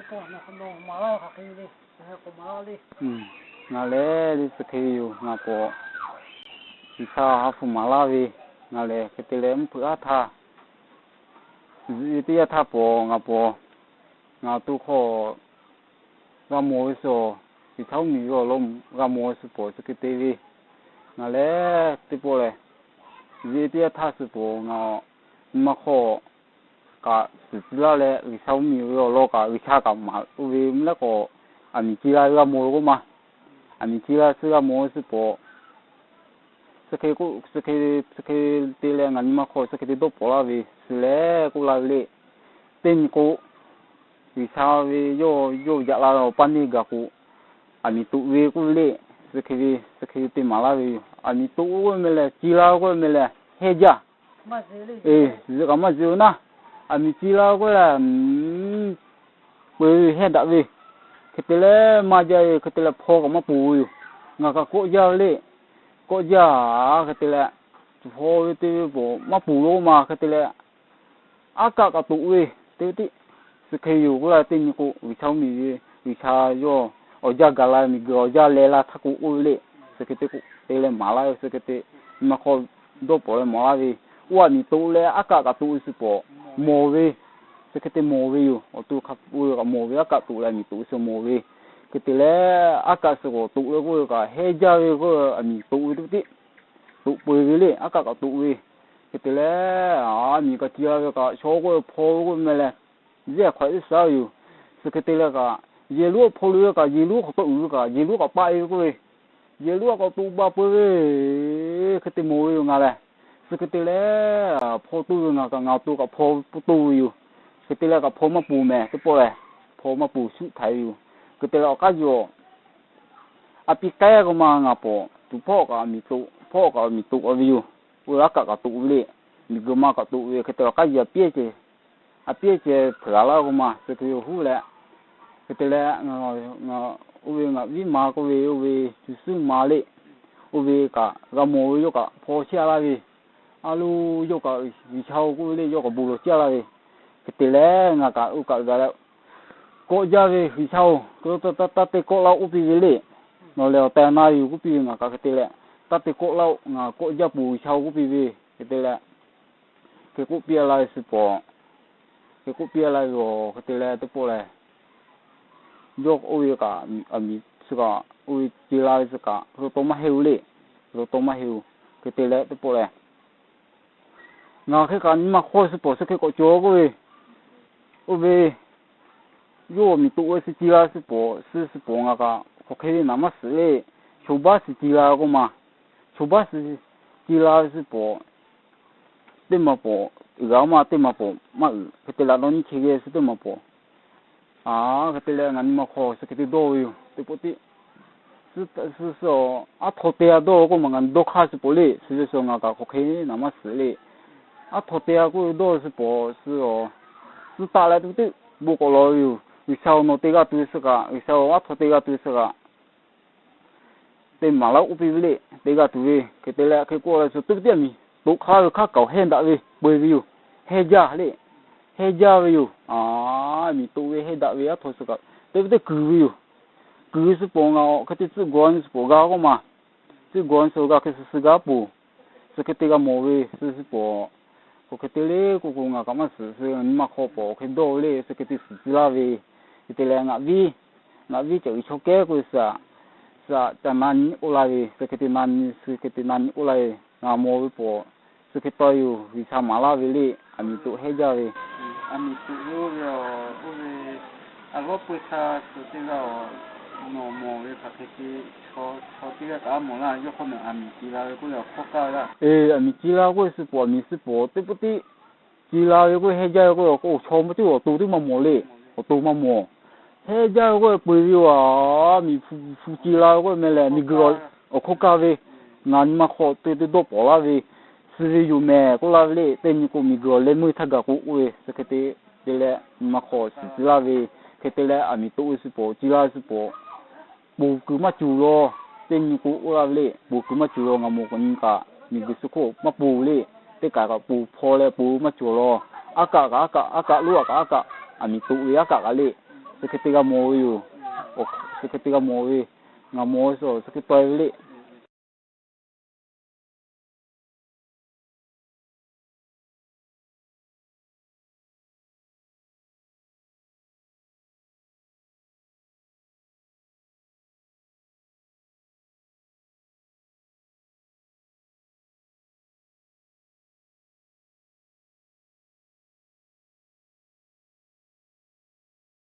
Ngaˬ lehˬ le suh hk'e ve yoˬ. Ngaˬ k'awꞈ G'uiˬsha ha hpu maˍ laˇ ve, ngaˬ lehˬ hk'e te leh mvuhˇ hpeuꞈ aˉ htaˇ, zuhꞈ ve teˇ yanˇ htaˇ pawˍ ngaˬ pawˍ, ngaˬ to hk'aw g'a mawˬ ve suh, G'uiˬsha mvuhˇmiˬ ve awˬ lawn g'a mawˬ ve suh pawˍ suh hk'e te ve, ngaˬ lehˬ teˇ pawˆ lehˬ, zuhꞈ ve teˇ yanˇ htaˇ suh pawˍ ngaˬ nyi ma hk'aw kaꞈ suhˍ tcuh laˇ leh G'uiˬsha mvuhˇmiˬ ve awˬ lawn kaꞈ G'uiˬsha kaꞈ maˍ oˇ ve mvuhˇ leh k'awꞈ, aˬ miˍ ci la ve g'a mawˬ ve k'oˆ ma, aˬ miˍ ci la suh g'a mawˬ ve suh pawˍ suh hk'e te leh ngaˬ nyi ma hk'aw suh hk'e te dawˇ pawˍ laˇ ve suh lehˬ k'oˆ la ve le. Teˇ nyi k'o, G'uiˬsha ve yawˇ yawˇ yaꞈ la ve awˬ paˇ neˇ gaˬ k'o, aˬ miˍ toꞈ ve k'oˆ ve le. Suh hk'e ve suh hk'e ve te maˍ laˇ ve yoˬ. Aˬ miˍ toꞈ k'oˆ ve meh lehˬ, ci la k'oˆ ve meh lehˬ heˇ jaˇ. Zuhꞈ kaꞈ maˇ zuhꞈ-oˬ naˉ, aˬ miˍ ci la k'oˆ lehˬ, peu heˇ daꞈ ve, hk'e te leh maˇ jaˇ ve hk'e te leh hpaw kaꞈ maˇ poˬ ve yoˬ. Ngaˬ kaꞈ kawˆ jaˇ ve le. Kawˆ jaˇ hk'e te leh, hpaw ve te ve pawˍ maˇ poˬ lo ma hk'e te leh, aˉ kaˆ kaꞈ toꞈ ve, teˇ tiˉ suh hk'e yoˬ k'oˆ la. Teˇ nyi k'o, G'uiˬsha mvuhˇmiˬ ve, G'uiˬsha yawˇ awˬ jaˇ gaˬ la ve miˬguiˬ awˬ jaˇ leh la htaˇ k'o k'oˆ ve le. Suh hk'e te k'o te leh maˍ laˇ ve suh hk'e te, nyi ma hk'aw dawˇ pawˍ leh maˍ laˇ ve, oˇ aˬ miˍ toꞈ leh aˉ kaˆ kaꞈ toꞈ ve suh pawˍ mawˬ ve, suh hk'e te mawˬ ve yoˬ. Awˬ to hk'a oˇ ve kaꞈ mawˬ ve, aˉ kaˆ toꞈ leh aˬ miˍ toꞈ ve suh mawˬ ve, hk'e te leh aˉ kaˆ suh k'awꞈ toꞈ ve k'oˆ ve kaꞈ heˇ jaˇ ve k'o, aˬ miˍ toꞈ ve teˇ tiˉ toꞈ peu ve le, aˉ kaˆ kaꞈ toꞈ ve, hk'e te leh, aˬ miˍ kaꞈ ci la ve kaꞈ shaw k'oˆ ve hpaw ve k'oˆ ve meh lehˬ, yehˇ hk'awꞈ iˉ suhˍ ve yoˬ. Suh hk'e te leh kaꞈ, yehˬ lonˉ hpaw lo ve kaꞈ yehˬ lonˉ hk'awꞈ tawˆ uiˍ ve kaꞈ yehˬ lonˉ kaꞈ paˆ e ve k'oˆ ve, yehˬ lonˉ a k'awꞈ toꞈ ba peu ve, hk'e te mawˬ ve yoˬ ngaˬ lehˬ. Suh hk'e te leh, hpaw toˇ ve ngaˬ kaꞈ ngaˬ awˬ to kaꞈ hpaw toˇ ve yoˬ. Hk'e te leh kaꞈ hpaw maˇ poˬ mehˍ teˇ pawˆ lehˬ, hpaw maˇ poˬ shuˆ htaiˍ ve yoˬ. Hk'e te leh awˬ k'aˉ yuˬ a pi k'ehˉ k'o ma ngaˬ pawˍ tuˬ hpawˇ kaꞈ miˬ toꞈ, hpawˇ kaꞈ miˬ toꞈ ve yoˬ. Oˇ ve aˉ kaˆ kaꞈ toꞈ ve le. Miˬguiˬ ma kaꞈ toꞈ ve hk'e te leh awˬ k'aˉ yuˬ a piˉ ceh, a piˉ ceh hpeuꞈ g'a laˇ k'o ma suh hk'e ve huˉ leh, hk'e te leh, oˇ ve ngaˬ viˉ ma k'oˆ ve oˇ ve cuˬ suhˉ ma le. Oˇ ve kaꞈ g'a mawˬ ve yawˇ kaꞈ hpaw chehˇ a laˇ ve, a lo yawˇ kaꞈ G'uiˬsha-oˬ k'oˆ ve le yawˇ kaꞈ bon lawˬ chehˇ a laˇ ve, hk'e te leh ngaˬ kaꞈ oˇ kaꞈ gaˬ leh kawˆ jaˇ ve G'uiˬsha-oˬ, taˇ te kawˆ laˇ-oˆ k'oˆ piˇ ve le. Nawˬ lehˬ awˬ tehˬ na yuˬ k'oˆ piˇ ve ngaˬ kaꞈ hk'e te leh, taˇ te kawˆ laˇ-oˆ, ngaˬ kawˆ jaˇ peuˬ G'uiˬsha-oˬ k'oˆ piˇ ve, hk'e te leh, hk'e k'oˆ piˇ a laˇ ve suh pawˍ, hk'e k'oˆ piˇ a laˇ ve yoˬ. Hk'e te leh teˇ pawˆ lehˬ, yawˇ oˇ ve kaꞈ aˬ miˍ suh kaꞈ oˇ ve ce la ve suh kaꞈ hk'e taw maˇ heˆ-oˬ le. Hk'e taw maˇ heˆ-oˬ. Hk'e te leh teˇ pawˆ lehˬ, ngaˬ hk'e kaꞈ nyi ma hk'aw suh pawˍ suh hk'e k'awꞈ cawˬ k'oˆ ve, oˇ ve yawˇ aˬ miˍ toꞈ ve suh ce la suh pawˍ suh suh pawˍ ngaˬ kaꞈ hk'aˬ hk'e ve naˍ maˇ suhˍ le. Chaw baˆ suh ce la k'oˆ ma, chaw baˆ suh ce la ve suh pawˍ teˇ maˬ pawˍ uiˍ g'a ma, teˇ maˬ pawˍ maˇ uiˍ. Hk'e te leh nawˬ nyi hk'e geh suh teˇ maˬ pawˍ, a, hk'e te leh ngaˬ nyi ma hk'aw suh hk'e te dawˇ ve yoˬ. Teˇ pawˆ tiˉ suh suh aˉ htaw te a dawˇ k'oˆ ma ngaˬ dawˇ hk'aˇ suh pawˍ le. Suh ve suh ngaˬ kaꞈ hk'aˬ hk'e naˍ maˇ suhˍ le. Aˉ htaw te a k'oˆ ve dawˇ suh pawˍ suh, suh taˆ leh teˇ pawˆ tiˉ bon k'awꞈ lawˬ ve yoˬ. G'uiˬsha-oˬ, nawˬ te g'a tuˬ ve suh kaꞈ, G'uiˬsha-oˬ, aˉ htaw te g'a tuˬ ve suh kaꞈ te maˍ laˇ-oˆ k'oˆ piˇ ve le. Te g'a tuˬ ve hk'e te leh hk'e k'oˆ leh suh teˇ pawˆ tiˉ aˬ miˍ toꞈ hk'a laˇ ve hk'a kaoˬ hehnˇ daꞈ ve peu-eˬ ve yoˬ. Hehnˇ jaˇ le. Hehnˇ jaˇ ve yoˬ. Aˬ miˍ toꞈ ve hehnˇ daꞈ ve aˉ htaw suh kaꞈ teˇ pawˆ tiˉ kuiˬ ve yoˬ. Kuiˬ ve suh pawˍ ngaˬ awˬ hk'e te tcuhˆ gawˬ suh pawˍ g'a k'oˆ ma, tcuhˆ gawˬ suh g'a hk'e suh suh g'a peuˬ. Suh hk'e te g'a mawˬ ve suh suh pawˍ, k'o hk'e te le k'oˆ k'o ngaˬ kaꞈ maˇ suhˍ. Suh nyi ma hk'aw pawˍ hk'e dawˇ ve le. Suh hk'e te suhˍ tcuh laˇ ve, hk'e te leh ngaˬ viˉ, ngaˬ viˉ caꞈ uiˍ chaw kehˉ k'oˆ ve suh, suh ca na nyi k'oˆ laˇ ve, suh hk'e te na nyi, suh hk'e te na nyi k'oˆ laˇ ve, ngaˬ mawˬ ve pawˍ suh hk'e taw yoˬ. G'uiˬsha maˍ laˇ ve le. Aˬ miˍ toꞈ hehnˇ jaˇ ve, aˬ miˍ toꞈ ve oˇ ve, oˇ ve, a g'awˇ peu sha suhˍ teˇ g'aˇ-oˬ, nawˬ mawˬ ve hk'aˬ hk'e te, chaw teˇ g'aˇ kaꞈ a mawˬ laˇ. Yawˇ hk'aw nawˬ aˬ miˍ ci la ve k'oˆ leh awˬ hkawˇ kaˇ ve laˇ. Aˬ miˍ ci la k'oˆ ve suh pawˍ, aˬ miˍ suh pawˍ teˇ pawˆ tiˉ ci la ve k'oˆ hehnˇ jaˇ ve k'oˆ, chaw maˇ cawˇ awˬ to teˇ maˇ mawˬ le. Awˬ to maˇ mawˬ. Hehnˇ jaˇ ve k'oˆ peu-eˬ ve yoˬ. Aˬ miˍ hpu ci la ve k'oˆ meh lehˬ miˬguiˬ awˬ hkawˇ kaˇ ve, ngaˬ nyi ma hk'aw te teˇ dawˇ pawˍ laˇ ve, suh ve yoˬ mehˍ k'oˆ laˇ ve le. Teˇ nyi k'o miˬguiˬ awˬ leh meuˇ htaˇ gaˬ k'o k'oˆ ve, suh hk'e te te leh nyi ma hk'aw suhˍ tcuh laˇ ve, hk'e te leh aˬ miˍ toꞈ ve suh pawˍ ci la ve suh pawˍ, ponˬ kuiˬ maˇ cawˬ law. Teˇ nyi k'o k'oˆ laˇ ve le, ponˬ kuiˬ maˇ cawˬ law. Ngaˬ mawˬ k'awꞈ nyi kaꞈ miˬguiˬ suh hk'oˆ maˇ ponˬ le. Teˇ kaꞈ kaꞈ ponˬ hpaw leh ponˬ maˇ cawˬ law. Aˉ kaˆ kaꞈ aˉ kaˆ, aˉ kaˆ lonˉ kaꞈ aˉ kaˆ, aˬ miˍ toꞈ ve aˉ kaˆ kaꞈ le. Chi hk'e te g'a mawˬ ve yoˬ. Chi hk'e te g'a mawˬ ve, ngaˬ mawˬ ve suh chi hk'e tawˆ e ve le.